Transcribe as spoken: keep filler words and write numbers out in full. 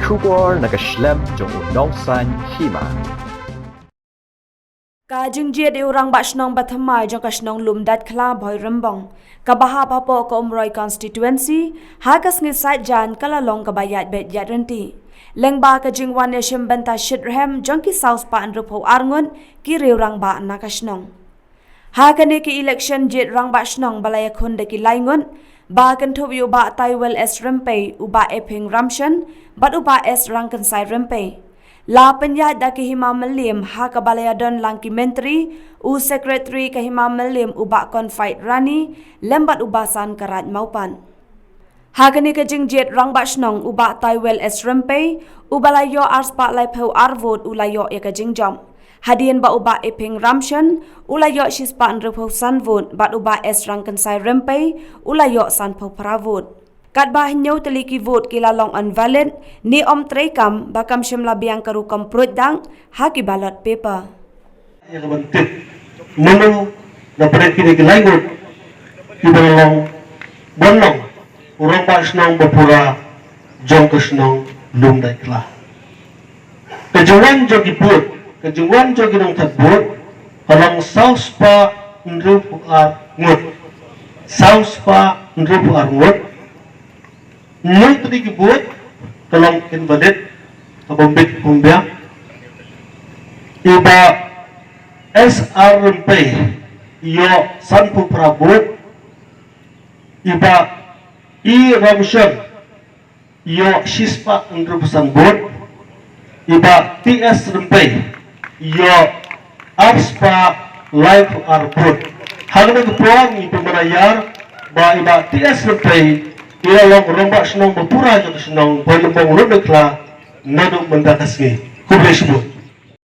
Khubor na ka shlem jong u nongsan hima. Ka jingjied ïa u rangbah shnong ba thymmai jong ka shnong Lumdaitkhla Bhoi Rymbong, kaba hap hapoh ka Umroi constituency, ha ka sngi Saitjaiñ ka la long kaba ïaid beit ïaid ryntih. Lyngba ka jingwan ïashim bynta shitrhem jong ki saw spah hynriewphew ar ngut ki riew rangbah na ka shnong. Ha kane ka election jied rangbah shnong ba la ïakhun da ki lai ngut, ba kynthup ïa u Bah Taiwel S Rympei, u Bah Ephing Ramshen, bad u Bah S Rangkynsai Rympei. La pynïaid da ka Hima Mylliem, ha kaba la ïadon lang ki myntri, u Secretary ka Hima Mylliem u Bah Confied Rani, lem bad u Bah San Karaid Mawpat. Ha kane ka jingjied rangbah shnong, u Bah Taiwel S Rympei, uba la ïoh ar spah laiphew ar vote, u la ïoh ïa ka jingjop. Hadien ba u Bah Ephing Ramshen u la ïoh shi spah hynriewphew san vote, bad u Bah S Rangkynsai Rympei u la ïoh sanphew phra vote. Katba hynñiew tylli ki vote ki la long invalid, ne ym treikam, ba kam shym la biang ka rukom pruid dang ha ki ballot paper. Ïa ka ban tip mano na pdeng kine ki lai ngut kiba la long ban long u rangbah shnong ba pura jong ka shnong Lumdaitkhla. Ka jingwan jong ki vote, ka jingwan jong ki nongthad vote, ka long saw spah hynriewphew ar ngut. Saw spah hynriewphew ar ngut. Hynñiew tylli ki vote ka long invalid, kaba bit kumba. I Bah S R Rympei ïoh sanphew phra vote. I Bah E Ramshen ïoh shi spah hynriewphew san vote. I Bah T S Rympei ïoh ar spah laiphew ar vote. Hangne ka por ngi pynbna ïar ba i Bah T S Rympei i la long rangbah shnong ba pura jong ka shnong Bhoirymbong Lumdaitkhla naduh mynta ka sngi. Khublei shibun.